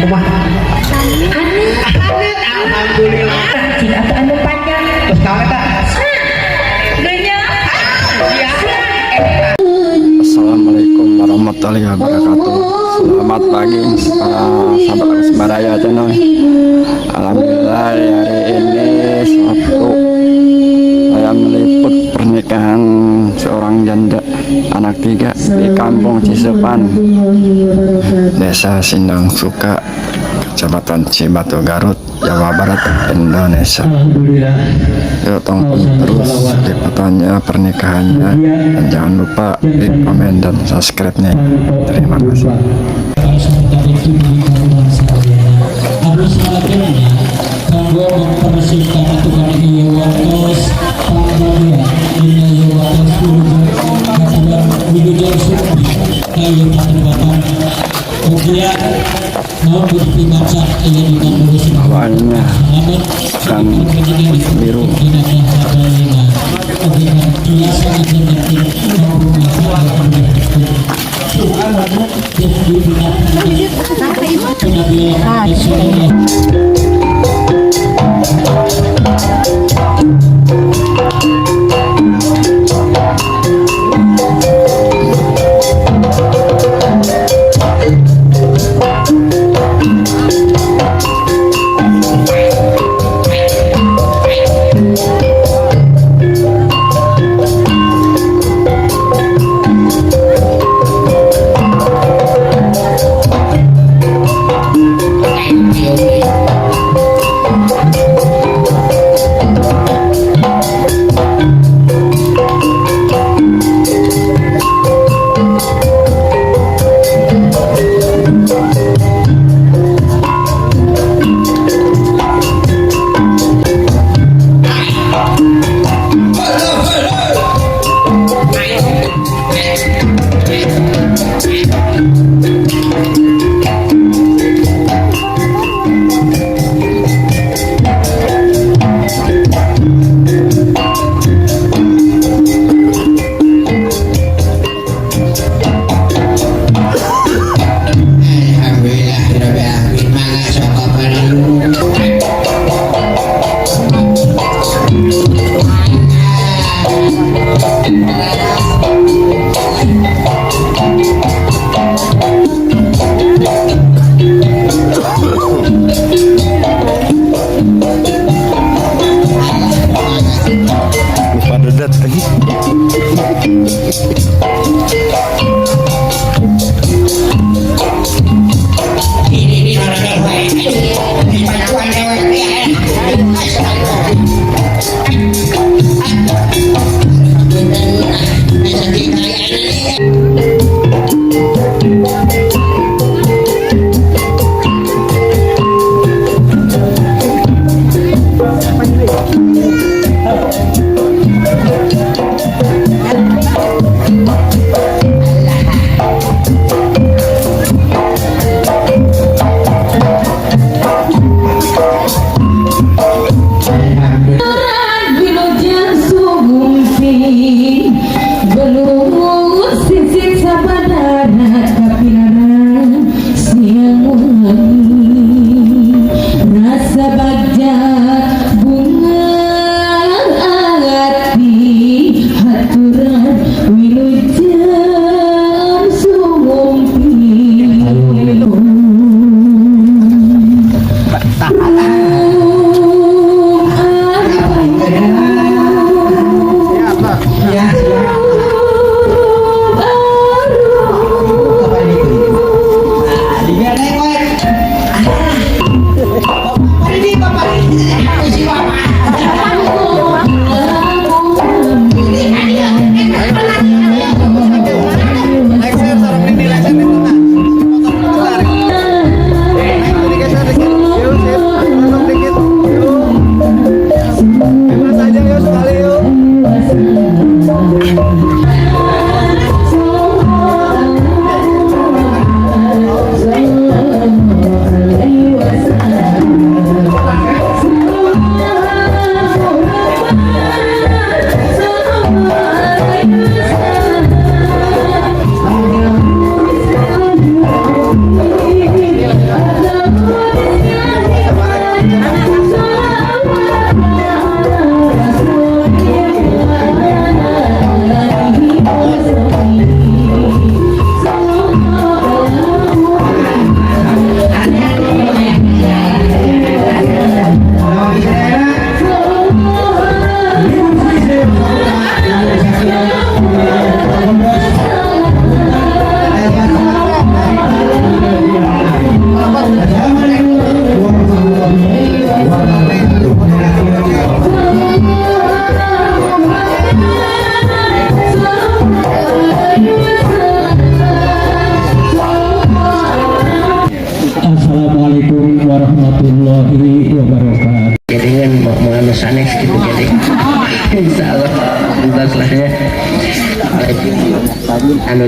Kumaha? Anu. Haneut, alhamdulillah. Cik atuh anu panjang. Terus naon eta? Geunya. Ya. Assalamualaikum warahmatullahi wabarakatuh. Selamat pagi para sahabat Asmaraya Channel. Alhamdulillah, hari ini Sabtu, saya meliput pernikahan seorang janda anak tiga di Kampung Ciseupan, Desa Sindang Suka, Kecamatan Cibatu, Garut, Jawa Barat, Indonesia. Alhamdulillah. Yuk, tonton terus liputannya, pernikahannya, dan jangan lupa like, komen, dan subscribe-nya. Terima kasih. Sementara itu di karuan sadayana anu salajengna kanggo mempersiapkan aturan ieu waktos pangbagia dina ieu waktos wilujeng wilujeng sumping ka ieu patempatan mugia naon bukti maca aya dina urusan. Awalnya kan biru. Dina sadayana oge tiasa ngajenengkeun Nabi Rasulullah.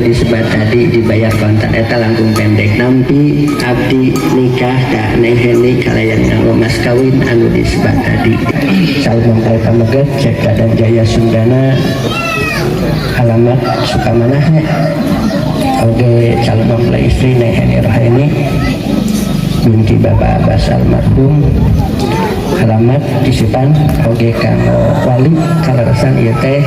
Disebut tadi dibayar kontan. Eta langkung pendek. Nampi abdi nikah ka Neng Heni kalayan nganggo mas kawin anu disebut tadi. Calon mempelai pameget cek Dadan Jaya Sundana, alamat Sukamanah nya. Oge calon mempelai istri Neng Heni Rohaini binti Bapak Abbas almarhum, alamat Cisipan. Oge kanggo wali kaleresan ieu teh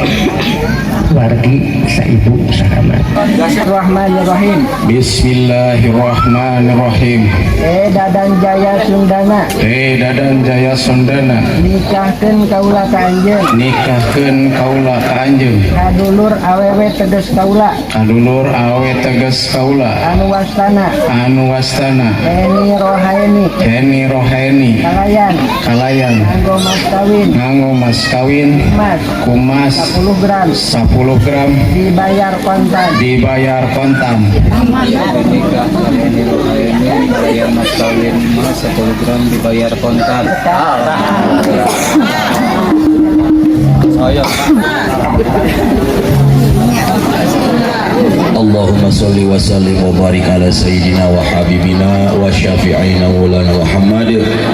wargi saibu sakamar. Bismillahirrahmanirrahim. Bismillahirrahmanirrahim. Eh Dadan Jaya Sundana. Eh Dadan Jaya Sundana. Nikahkeun kaula ka anjeun. Nikahkeun kaula ka anjeun. Kadulur awewe teges kaula. Kadulur awewe teges kaula. Anu wastana. Anu wastana. Heni Rohaeni. Heni Rohaeni. Kalayan. Kalayan. Nganggo mas kawin. Nganggo mas kawin. Emas. Ku mas. 10 gram. 10 gram. Dibayar kontan. Dibayar kontan. Nikah Heni Rohaeni bayar mas kawin emas 10 gram dibayar kontan. Saya. اللهم صل وسلم وبارك على سيدنا وحبيبنا وشفيعنا مولانا محمد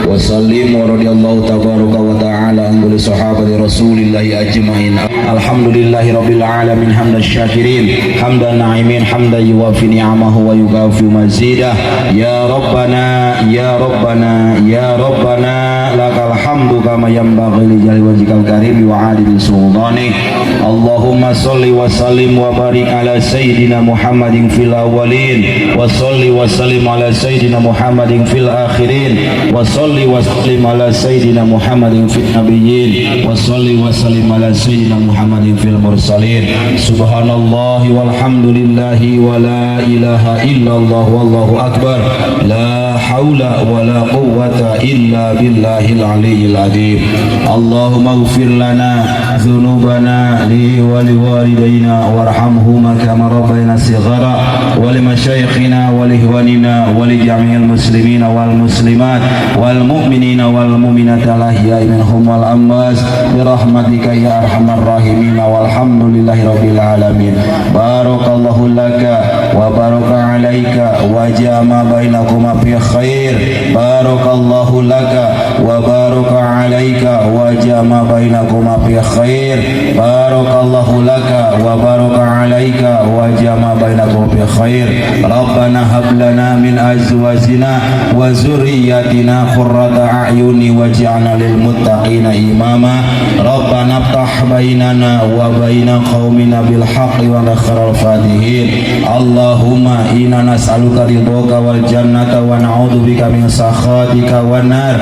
وسلم ورضي الله تبارك وتعالى عن كل صحابة رسول الله أجمعين. الحمد لله رب العالمين، حمد الشاكرين، حمد الناعمين، حمدا يوافي نعمه ويكافئ مزيده. يا ربنا، يا ربنا، يا ربنا، لك الحمد كما ينبغي لجلال وجهك الكريم وعظيم سلطانك. اللهم صل وسلم وبارك على سيدنا محمد في الأولين، وصل وسلم على سيدنا محمد في الآخرين، وصل وسلم على سيدنا محمد في النبيين، وصل وسلم على سيدنا محمد في المرسلين. سبحان الله والحمد لله ولا إله إلا الله والله أكبر، لا حول ولا قوة إلا بالله العلي العظيم. اللهم اغفر لنا ذنوبنا لي ولوالدينا وارحمهما كما ربينا صغارا، ولمشايخنا ولإخواننا ولجميع المسلمين والمسلمات والمؤمنين والمؤمنات الأحياء منهم والأموات برحمتك يا أرحم الراحمين، والحمد لله رب العالمين. بارك الله لك وبارك عليك وجمع بينكما في خير. بارك الله لك وبارك عليك وجمع بينكما في خير. بارك الله لك وبارك عليك وجمع بينكم في خير. ربنا هب لنا من أزواجنا وذرياتنا قرة أعين واجعلنا للمتقين إماما. ربنا افتح بيننا وبين قومنا بالحق وأنت خير الفاتحين. اللهم إنا نسألك رضاك والجنة ونعوذ بك من سخطك والنار.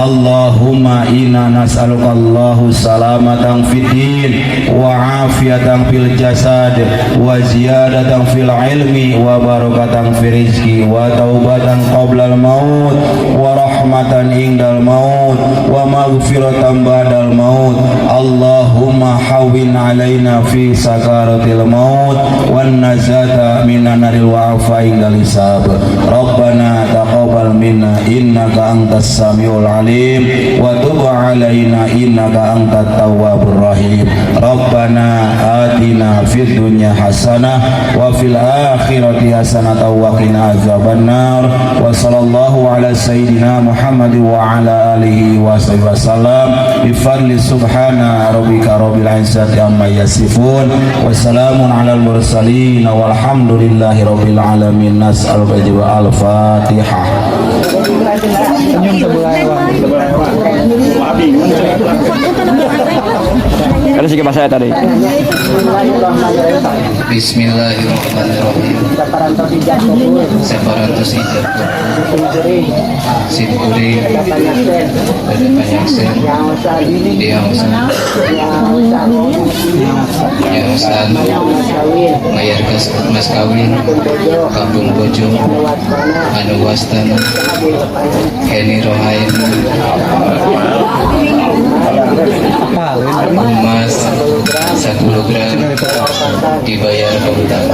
اللهم إنا نسألك الله سلامة في الدين وعافية في الجسد وزيادة في العلم وبركة في الرزق وتوبة قبل الموت ورحمة عند الموت ومغفرة بعد الموت. اللهم هون علينا في سكرات الموت والنجاة من النار والعفو عند الحساب. ربنا تقبل منا إنك أنت السميع العليم وتب علينا إنك أنت التواب الرحيم. ربنا آتنا في الدنيا حسنة وفي الآخرة حسنة وقنا عذاب النار. وصلى الله على سيدنا محمد وعلى آله وصحبه وسلم بفضل. سبحان ربك رب العزة عما يصفون وسلام على المرسلين والحمد لله رب العالمين. نسأل الفاتحة. Senyum sebelah hewan. Ada sih bahasa tadi. Bismillahirrahmanirrahim. Saparantos ijab kabul. Saparantos ijab Simkuring. Simkuring. Bade Bade panyaksen. Diaosan. Diaosan. Diaosan. Diaosan. Mayar mas kawin. Mayar mas kawin. Bojo. Kampung Bojo. Anu wastana. Anu wastana. Heni Heni Rohaeni. Emas. Emas 10 gram dibayar kontan.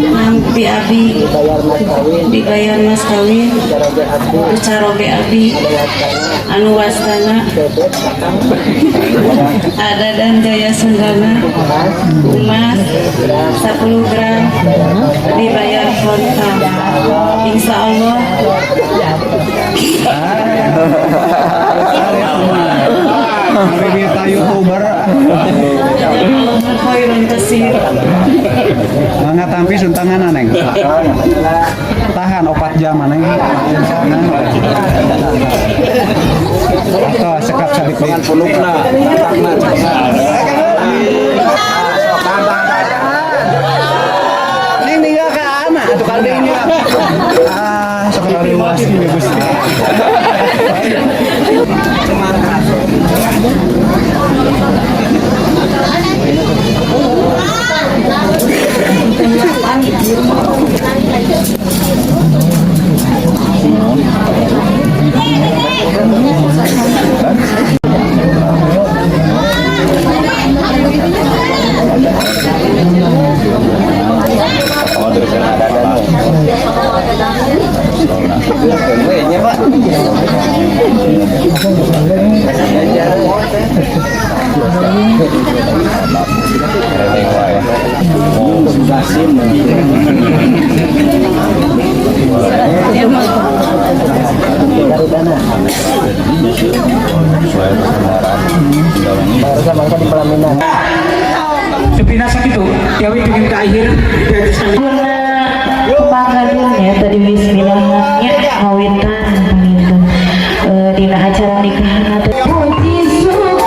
Nampi abi dibayar mas kawin ku caroge abi anu wastana ada dan Jaya Sundana emas 10 gram dibayar kontan, insya Allah. Kita youtuber. Allah khairun kasir. Mangga tampi suntangan, Neng. Tahan 4 jam, Neng. Atau sekap salik deui. Punukna, takna. Neng ninggal ka anak atuh kadinya. Ah, sok luas ini Gusti. Supina sakitu, tiawi pingin ke akhir. Kumaha tadi bismillahnya ngawitan gitu. Dina acara nikahan teh puji syukur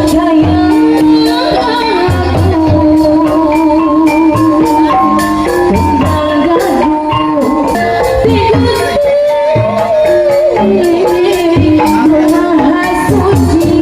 sayang aku kembang gaduh ti Gusti Maha Suci.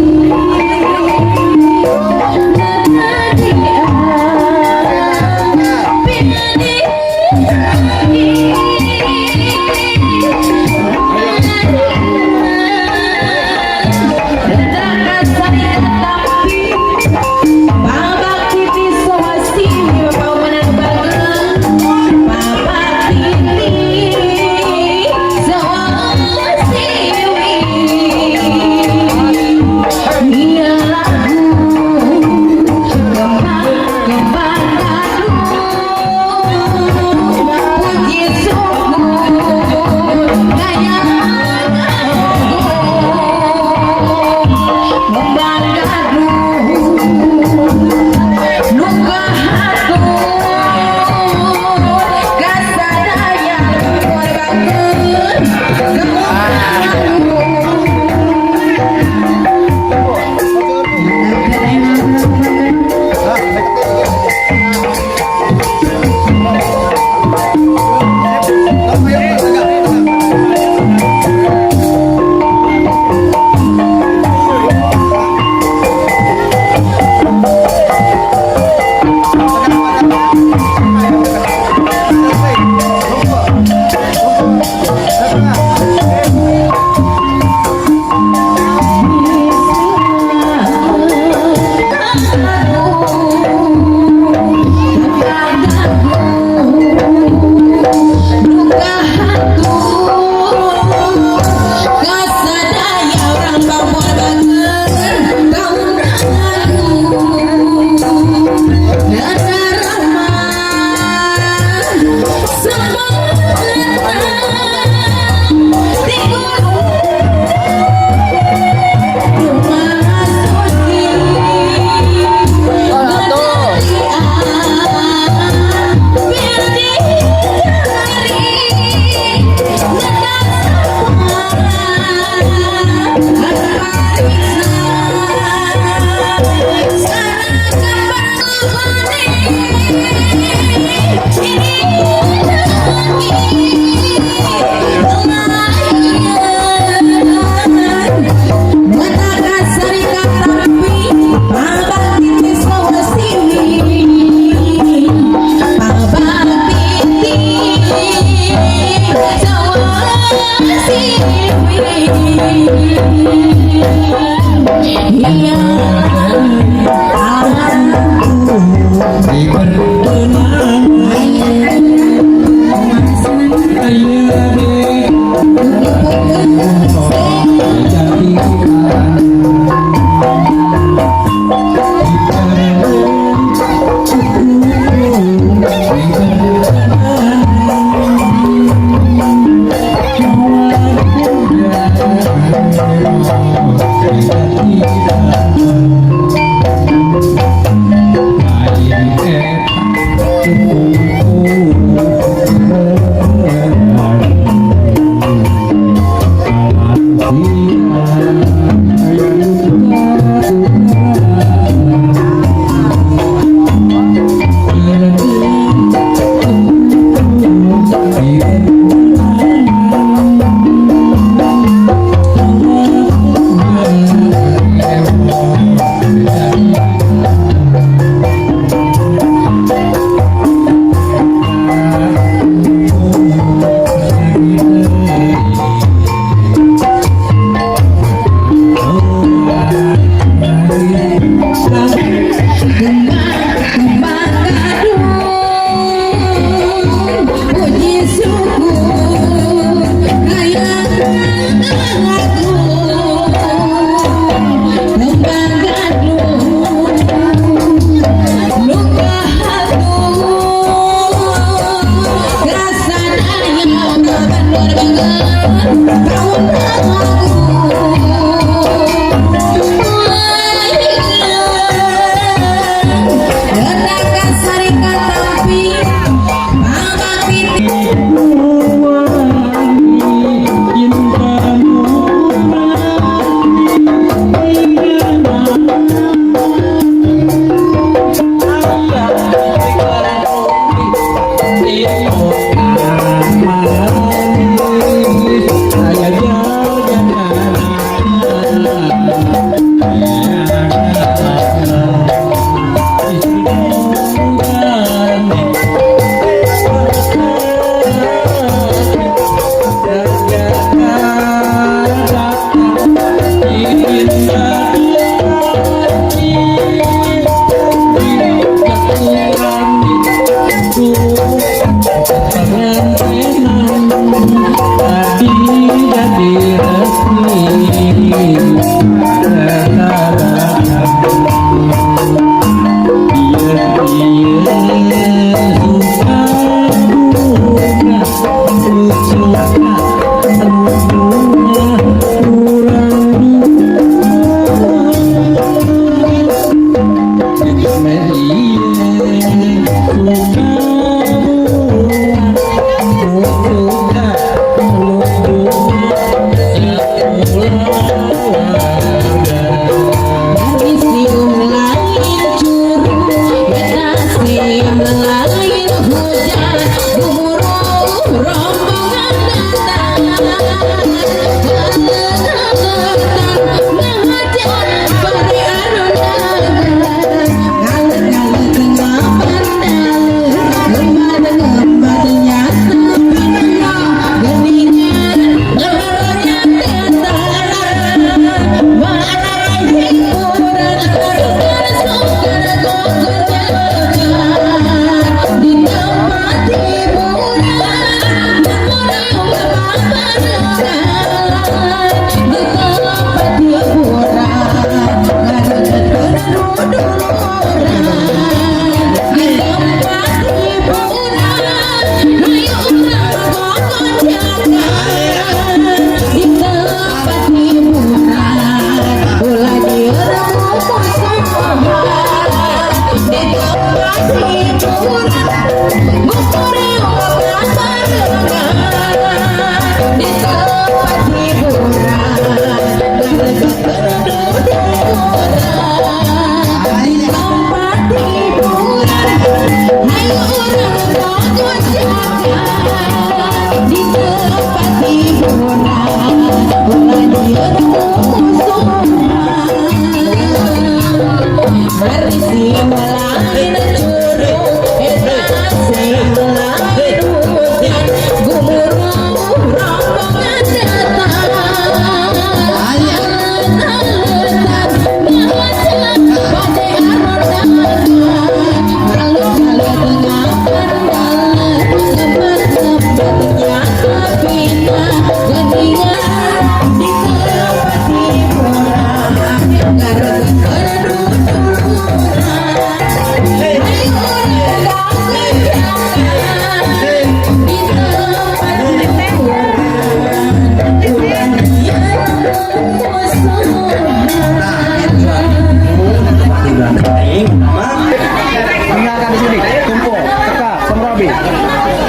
Tinggalkan di sini, kumpul, teka, semrabi.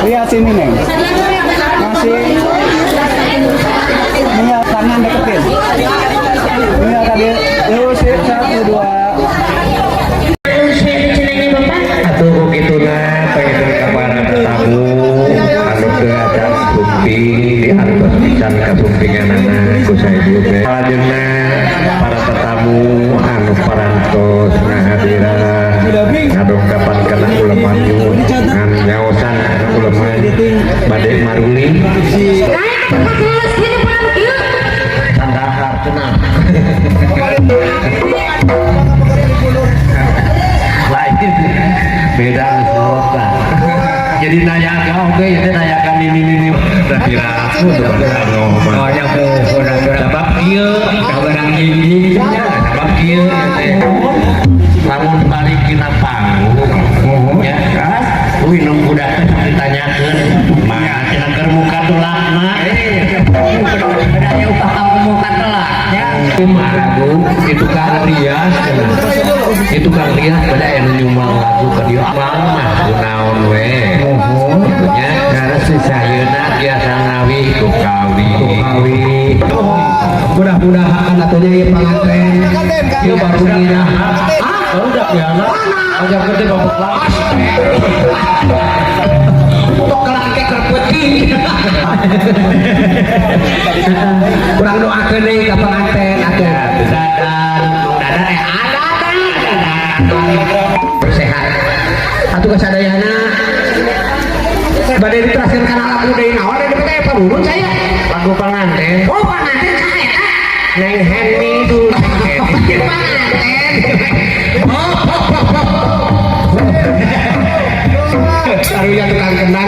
Lihat sini, Neng. Masih tinggal tangan deketin. Tinggal tadi, sip, 1, 2. Atuh kituna pengen ka para tetamu anu teu acan sumping diantos pisan kasumpinganana ku saedu teh. Salajengna para tetamu anu parantos ngahadiran ngadongkapan kana uleman ngan nyaosan kana uleman bade maruli. Sandahar cenah. Lain beda semua. Jadi nanya oke, itu nanyakan ini udah piraku udah. Oh ya sebab ieu kabarang ini sebab ieu lamun balik dina panggung ya kuwi nu kuda teh ditanyakeun mana cenah keur muka tulakna Bedanya upah kamu muka telak ya. Lagu itu Kang Rias, itu Kang Rias pada anu nyumbang lagu ke dia mah kunaon we nya karena si sayeuna biasa ngawi ku kawi Mudah-mudahan atunya ieu panganten ieu baru nginah. Ah, udah ya lah. Ajak gede bapak kelas. Kurang doakeun deui ka pengantin atuh. Dadan, dadan eh ada dadan. Sehat. Atuh kasadayana bade diteraskeun kana lagu deui naon deui teh pamurun saya. Lagu pengantin. Oh, pengantin saha eta? Neng Henny dulu. Pengantin. Oh, oh, oh, oh. Saruya tukang kendang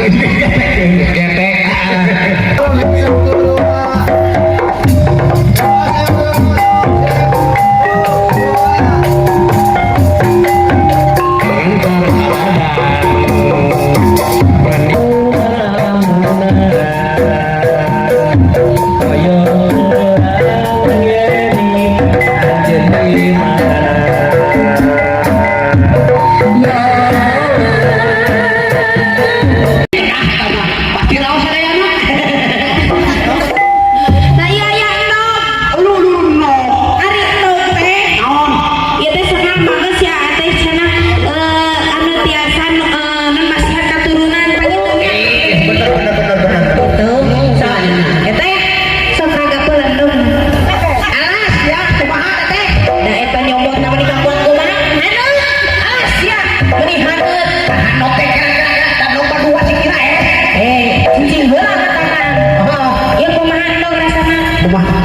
getek. Pasti raos sadayana. Nah iya iya endog. Lu lu no. Ari endog teh. Naon? Ieu teh senang banget sia teh cenah anu tiasa nu masihan katurunan panginten nya. Bener bener bener bener. Tuh, sok. Eta ya, sok raga pelendung. Alas ya, kumaha teh? Da eta nyomot nama di kampung kumaha? Haneut. Alas ya, meuni haneut. Hanot teh kira-kira dan lomba dua sih kira eh. Eh, cicing heula ka tangan. Oh, Ieu kumaha endog rasana? kumaha?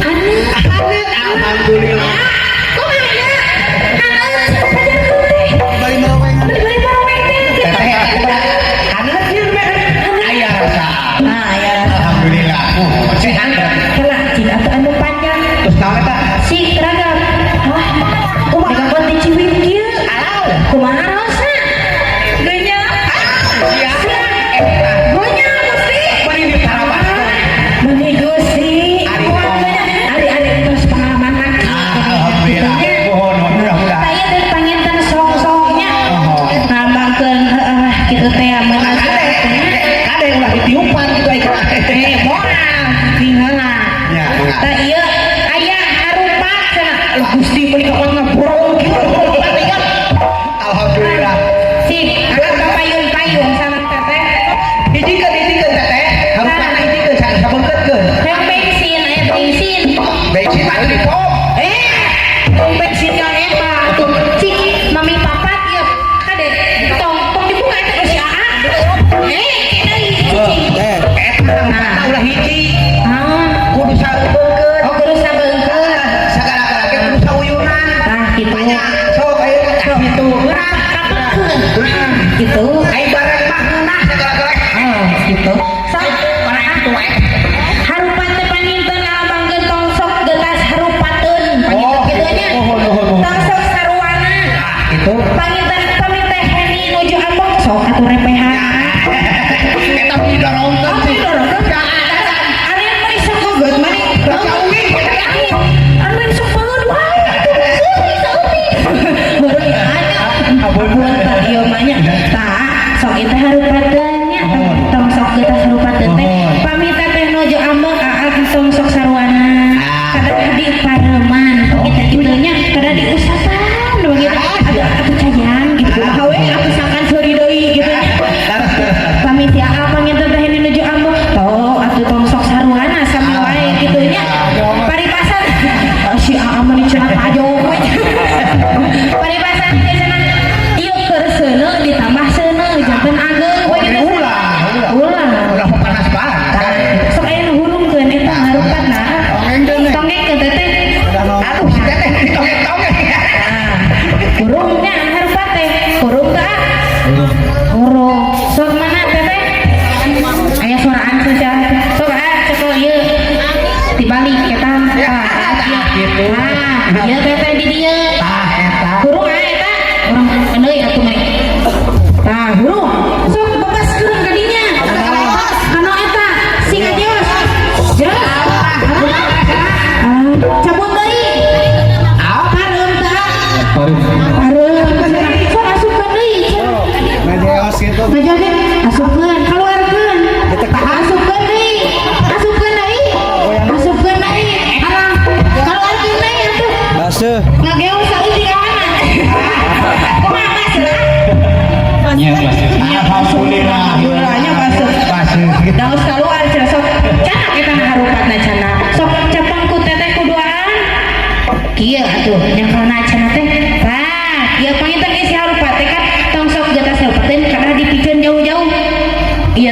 Haneut. Haneut, alhamdulillah. Kumaha nya? Haneut. Sajarkeun teh. Bari meroweng. Bari baroweng teh. Teteh haneut ieu mah. Aya rasa. Nah, aya rasa. Alhamdulillah. Oh, sehat. Kela cik atuh anu panjang. Terus naon eta? Si ragam. Hah? Kumaha kapan diciwit kieu? Alau. Kumaha raosna? Geunya. Sia. Geunya Gusti. Bari ditarabas. Meuni Gusti. Ari Ari ari terus pengalaman laki. Alhamdulillah. Mohon mudah-mudahan. Saya teh panginten song-songnya. Ngambangkeun heueuh kitu teh meunang. Kade ulah ditiupan gitu ai. Eh, moal cicing heula. Ya, mangga. Tah ieu aya harupat cenah. Lah Gusti meuni kapan ngaborong kitu. Alhamdulillah. Sip, angkat payung-payung sama teteh. Hijikeun hijikeun teteh. Harupana hijikeun sabeungkeutkeun. Yang bensin, aya bensin. Bensin mah di pom. Eh, tong bensin yang eta. Cik, mami papat ieu kade tong tong dibuka eta ku si Aa. Eh, deui cicing. Eta harupana ulah hiji. Ah, Kudu sabeungkeut. oh kudu sabeungkeut. Sagala-gala ge kudu sauyunan. Tah kitu. Sok ayeuna tah kitu. Rapekeun. Gitu. Ai barang mah ngeunah sagala-gala. Oh, gitu. Sok, Barang itu we. harupat teh panginten ngalambangkeun tongsok getas harupateun. Oh, Panginten kitu nya. mohon, mohon, mohon. Tongsok saruana. Gitu. Panginten pami teh Heni nuju ambek sok atuh repehan. Eta didorongkeun Oh, sih. didorongkeun? Ari mah sok geget mani. Jauhi. Anu sok banget wae. Seuti seuti. Baru ada. Ampun tah ieu mah nya. Tah, sok ieu teh harupateun nya. Tong sok getas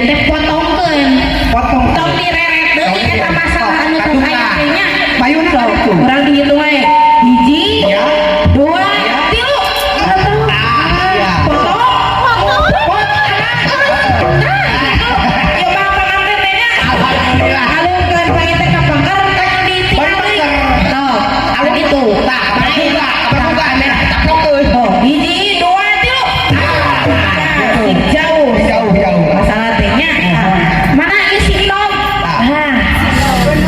teh potongkeun. Potong. Tong direret deui eta masalah anu tos aya teh nya. Payuna ka ditu. Urang dihitung we. Hiji, Ya. dua, tilu. Ah, iya. Potong, potong, potong. Nah, gitu. Ya bang pengantin teh nya. Alhamdulillah. Alungkeun panggil teh ka pengker tong ditinggali. Tuh, anu gitu. Tah, kabar buka, kabar buka, taplokeun. Oh, hiji, dua, tilu. Ah, jauh. Jauh, jauh. Masalah teh nya. Mana isi endog? Nah,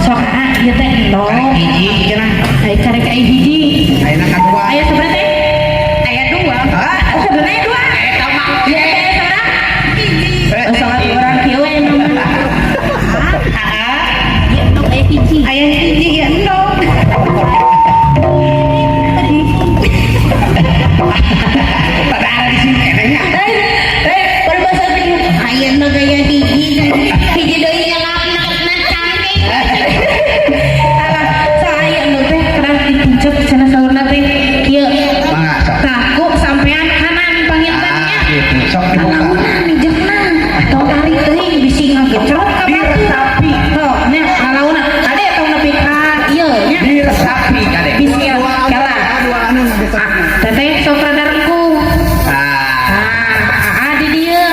sok ah, ieu teh endog. Karek hiji cenah. Ai karek ai hiji. Ayeuna kadua. Aya sebenarnya teh? Aya dua. Hah? Oh, sebenarnya dua. Eta mah. Iya, teh seorang. Oh, sok urang kieu we nama. Ah, ieu endog aya hiji. Aya hiji ya endog. Pada ada di sini keneh nya. Eh, berbahasa bingung. Aya endog aya hiji. Hiji deui ngalapna cangking. Alah, saya endog teh kerang dipincet cenah saurna teh kieu. Mangga sok. Kaku sampean kanan pangintennya. Ah, gitu. Sok dibuka. Nanaonan mijekna. Tong tarik teuing bisi ngagecrot ka batu. Diresapi. Tuh, nya nalauna. Kade tong nepi ka ieu nya. Diresapi kade. Bisi kela. Dua anu ngageser. Teteh sok rada rengkuh. Ah. Ah, ah di dieu.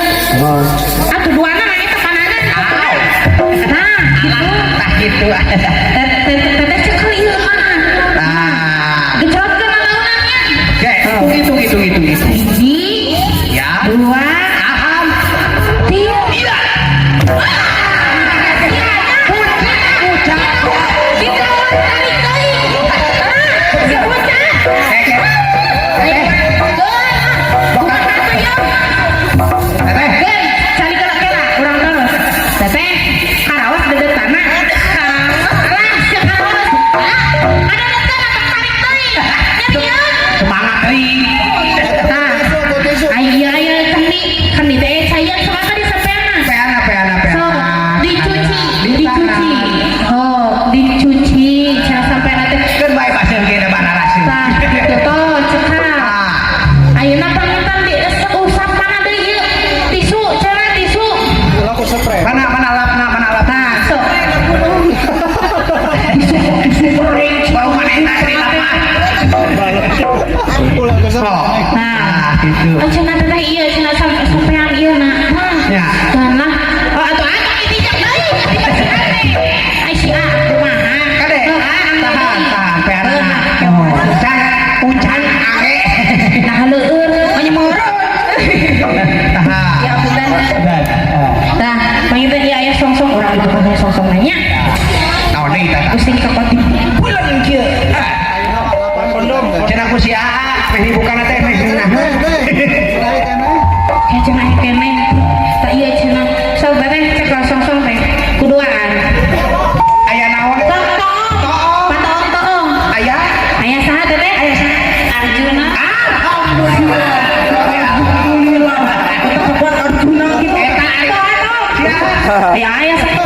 Atuh duana na eta pananan. Nah, gitu. Tah gitu. Teteh cekel ieu mah. Nah. Gecrotkeun nalaonan nya. Oke, gitu gitu gitu gitu. Hiji, Ya. dua, Aham. tilu. Iya. Pucak. Tarik deui. Ah, si pucak. Eh, eh. Teteh. Geun, cari kela-kela, urang terus. Teteh, karaos dedetana. Karaos, alah, sia karaos. Ah, ada dekeun atau tarik deui. Nyerieun. Semangat teuing. Tah, ai ieu aya kendi, kendi teh saya sama di sampeana. Peana peana So, peana. dicuci, dicuci. Oh, dicuci, cara sampeana teh. Keun bae pasieun kieu banaraseun. Tah, gitu toh, cekap. Ah. Ayeuna panginten di usap mana deui ieu? Tisu, cara tisu. Ulah ku spray. Mana mana lapna mana lapna. Tah, sok. Bau manehna di lapna. Ulah ku spray. Nah, Ah, gitu. oh cenah teteh ieu cenah sampean ieu na. Nah, Ya. Nah, oh atuh atuh ditijak deui dibersihan teh. Ai si A kumaha? Kade, Heuh, ah, tahan, tahan, peana. Ucan, ucan ange. Nah, leueur, menyemorot. Tahan. Ya punten. Tah, panginten ieu aya songsong urang itu kan songsong nanya. Naon deui tah? Pusing ka pati bulan kieu. Kondom. Cenah ku si AA, meh dibukana teh meh ngeunah. Spray keneh. Kayak cenah aya keneh. Tah ieu cenah. Sok teteh cekel songsong teh kuduaan. Aya naon? Tong toong. Toong. Patoong toong. Aya? Aya saha teteh? Aya saha? Arjuna. Alhamdulillah. Alhamdulillah. Kuat Arjuna gitu. Eta ari. Toong. Aya aya saha?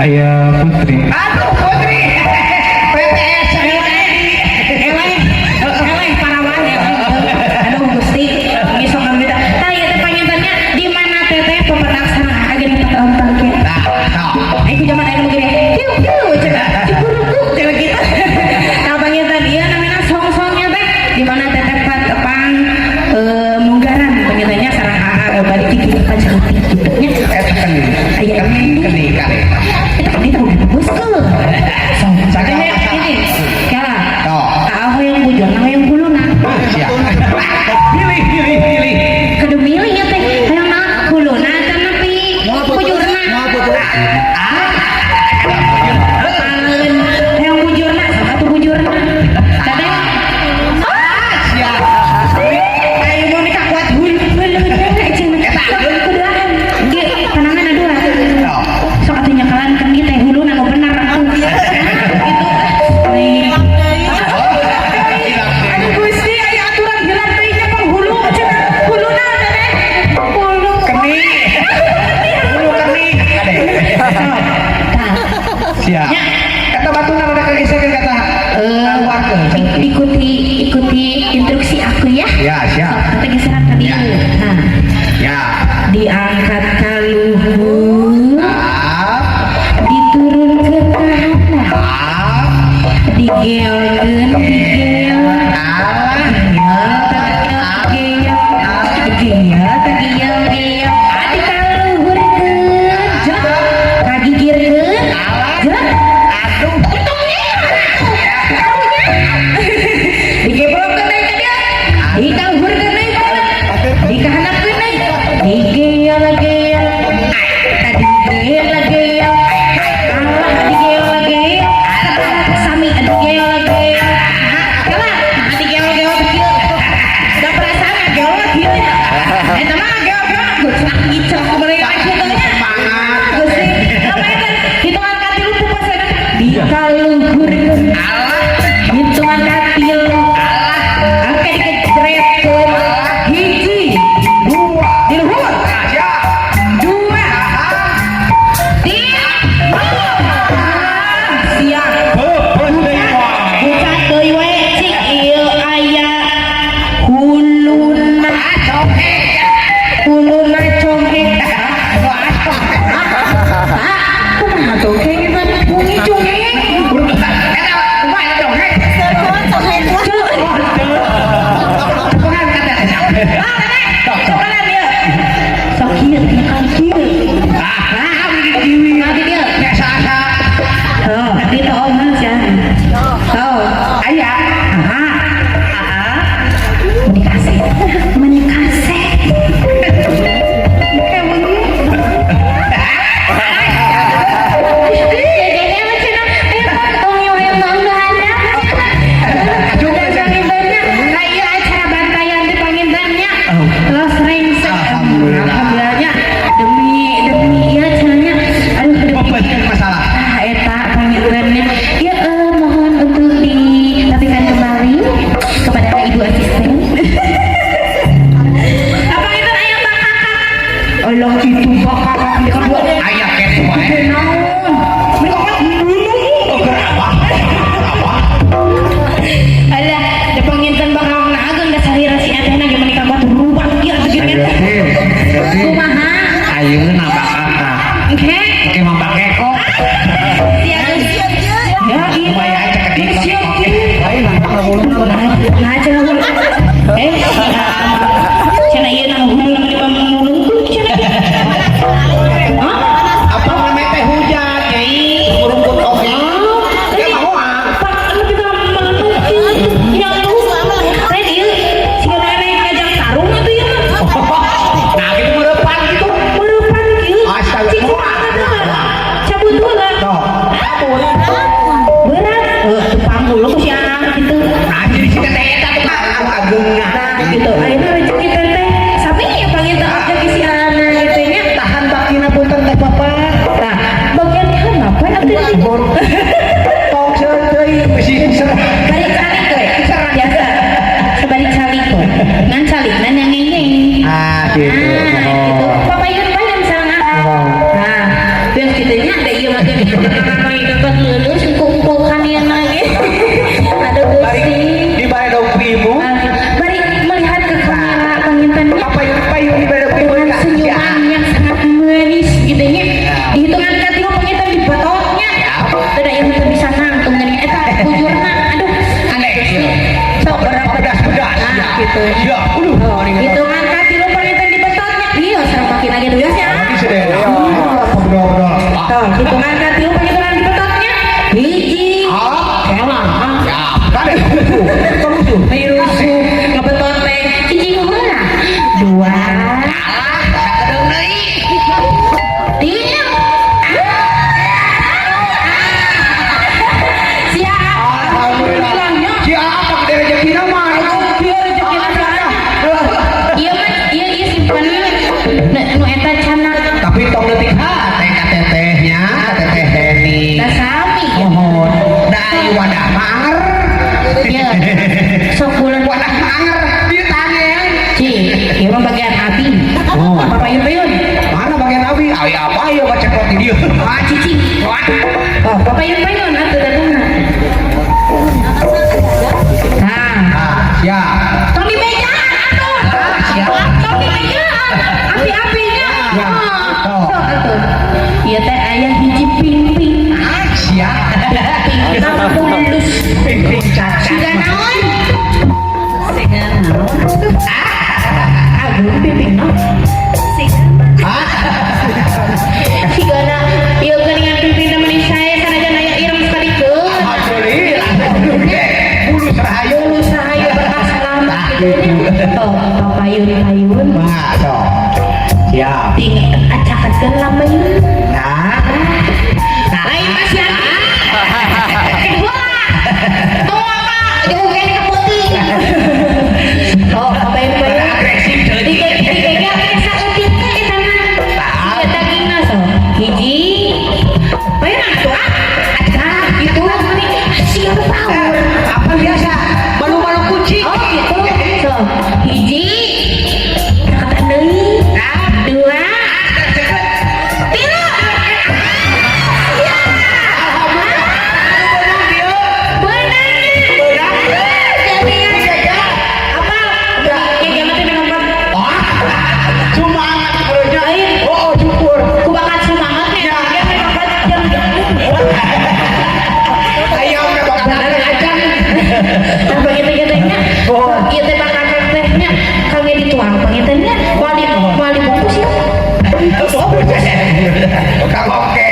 Ayah Putri. Aduh, Putri. PTS Eleh, eleh parawan eleh. Aduh Gusti, ini sok kami tah. Tah ieu teh pangintennya di mana teteh pepetak sareng aa ge nu tahun ge. Nah, sok. Ai ku zaman aya nu gini, piu piu cenah, cukurukuk cenah gitu. Tah panginten ieu namina song-songnya teh di mana teteh pang munggaran pangintennya sareng aa bari kitu ka cantik gitu nya. Eta kendi. Aya Kendi, kendi kade. Eta kendi teh udah dibuskeun. Sok, Sagala teteh masalah. ini kela. Sok. Aa hoyong bujurna hoyong huluna. Siap. Pilih, pilih, pilih. Kudu milih ya teh hayang mah huluna teh nepi bujurna. Apaleun hayang bujurna sok atuh bujurna. Teteh. Siap. Ayo mau nikah kuat hulu huluna cenah. Eta. Sok kuduaan. Ge panangan dua. Sok. Sok atuh nyakalan kendi teh huluna nu bener atuh. Gitu. Nih. Aduh Gusti, aya aturan hilap teh nya penghulu cenah. Huluna teteh. Hulu. Kendi. Hulu kendi kade. Sok. Tah. Siap. Ya. Eta batuna rada kageserkeun kata. Keluarkeun. Ikuti ikuti instruksi aku ya. Ya, siap. Sok, kita geseran ke dieu. Ya. Nah, Ya. diangkat ka Alah itu bakal kedua. Aya keneh wae. Naon? Mereka kan Oh, kenapa? Alah, da panginten bakal ageng da salira si etehna ge menikah batu rubah ieu atuh gini. Kumaha? Ayeuna bakal Oke. Oke mah bakeko. Siap. Ya, iya. Supaya cekedik. Siap. Lain nangkap hulu. Nah, cenah hulu. Eh, cenah ieu nah hulu nama di pamulungkun cenah. Hah? Apa namanya teh hujan, Nyai? Ngurungkut oge. Ya mau ah. Pak, anu kita mantu yang lu lain ieu siga nenek ngajak tarung atuh ieu mah. Nah, gitu meurepan gitu. Meurepan kieu. Astaga. Cik kumaha teh? Cabut heula. Tuh. Berat. Heuh, tuh panggul ku si anak gitu. Nah, jadi si teteh eta tuh anu ageungna. Nah, gitu. Ayeuna rezeki teteh sami ya panggil teh rezeki si anak gitu nya. Tahan bakina punten teh papa. Nah, bagian handap we atuh ini. Tong seuteui bisi serah. Balik calik we. Biasa. Sebalik calik we. Ngan calikna nya ngengeng. Ah, gitu. Nah, gitu. Papayun payun sareng ah. Nah, biar kitu nya da ieu mah teh ramai dapat leuleus engkau-engkau ieu lagi. Aduh Gusti. Di baredog ibu. Ah, bari melihat ke kamera pangintennya Papayun-payun di baredog ibu. dengan senyuman yang sangat manis gitu nya. Dihitungan katilu panginten di betotnya. Teu da ieu teu bisa nangtung geuning eta bujurna. Aduh, aneh Gusti. Sok berapa Pedas-pedas. Nah, gitu. Ya, aduh. Oh, hitungan katilu panginten di betotnya. Iya, sareng makin lagi tuh ya. Ini sedena. Pegol-pegol. Tuh, hitungan katilu panginten di betotnya. Hiji. Ah, Kela. ya, kan rusuh. Rusuh. Rusuh ngebetot teh. Hiji heula. Dua. Alah, sakedeung deui. Tilu. Siap. Alhamdulillah. Si apa gede rezekina mah. Biar rezeki soalnya. Iya mah, iya iya simpen. Nu eta cana. Tapi tong leutik hate ka tetehnya, ka teteh Heni. Da sami. Mohon. Da ieu wadah mah anger. Iya. Sok bulan Wadah mah anger. Dieu tangen. Ci, ieu mah bagian abi. Oh. Papayun-payun. Mana bagian abi? Ai apa ieu baceklok di dieu? Ah, cici. Wah. Oh, papayun-payun atuh datangna. Nah, Ah, siap. tong dibejaan atuh. Siap. Tong dibejaan. Api-apinya. Ya. Oh, sok atuh. Ieu teh aya hiji ping-ping. Ah, siap. Ping mulus. Ping-ping cacat. Siga naon? Siga naon? Ah, agung piping no. Ah, Sigana ieu geuningan piping teh meni sae sanajan aya ireng sakalikeun. Alhamdulillah. Mulus rahayu. Mulus rahayu berkah selamat gitu nya. Tuh, papayun-payun. Wah, sok. Siap. Tinggal acakatkeun lambeun. Nah, Lain masih Kedua. Tunggu apa? Jauh kene ke putih. Oh, papayun-payun. Agresif teuing. Tiga tiga saeutik teh eta mah. Tiga dagingna so. Hiji. Payun atuh ah. Ah, gitu meni siap power. Apa biasa? Malu-malu kucing. Oh, gitu. So, hiji. Kata deui. Dua. Tilu. Benar. Jadi apa? Ya kiamat teh lompat. Wah, semangat sebenarnya. Lain. Oh, syukur. Ku bakat semangat ya. Dia lompat jam. Ayamnya bakal ada acan. Nah, begitu gitu nya. Ieu teh bakal tehnya kangge dituang pangintennya moal di moal dibungkus ya. Kang oke.